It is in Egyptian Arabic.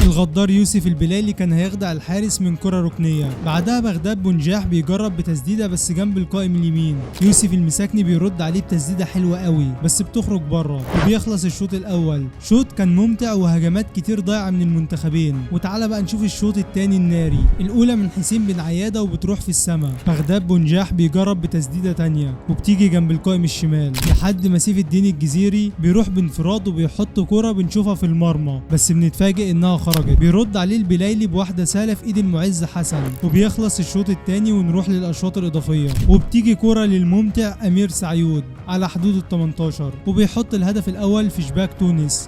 الغدار يوسف البلالي كان هيخدع الحارس من كرة ركنية. بعدها بغداد بونجاح بيجرب بتسديدة بس جنب القائم اليمين، يوسف المساكني بيرد عليه بتسديدة حلوة قوي بس بتخرج بره. وبيخلص الشوط الاول، شوط كان ممتع وهجمات كتير ضايعة من المنتخبين. وتعالى بقى نشوف الشوط الثاني الناري. الاولى من حسين بن عيادة وبتروح في السما، بغداد بونجاح بيجرب بتسديدة تانية وبتيجي جنب القائم الشمال، لحد ما سيف الدين الجزيري بيروح بانفراد وبيحط كرة بنشوفها في المرمى بس بنتفاجئ انها خرجت. بيرد عليه البلايلي بواحدة سهلة في ايد المعز حسن. وبيخلص الشوط الثاني ونروح للاشواط الاضافية، وبتيجي كرة للممتع امير سعيود على حدود ال 18 وبيحط الهدف الاول في شباك تونس.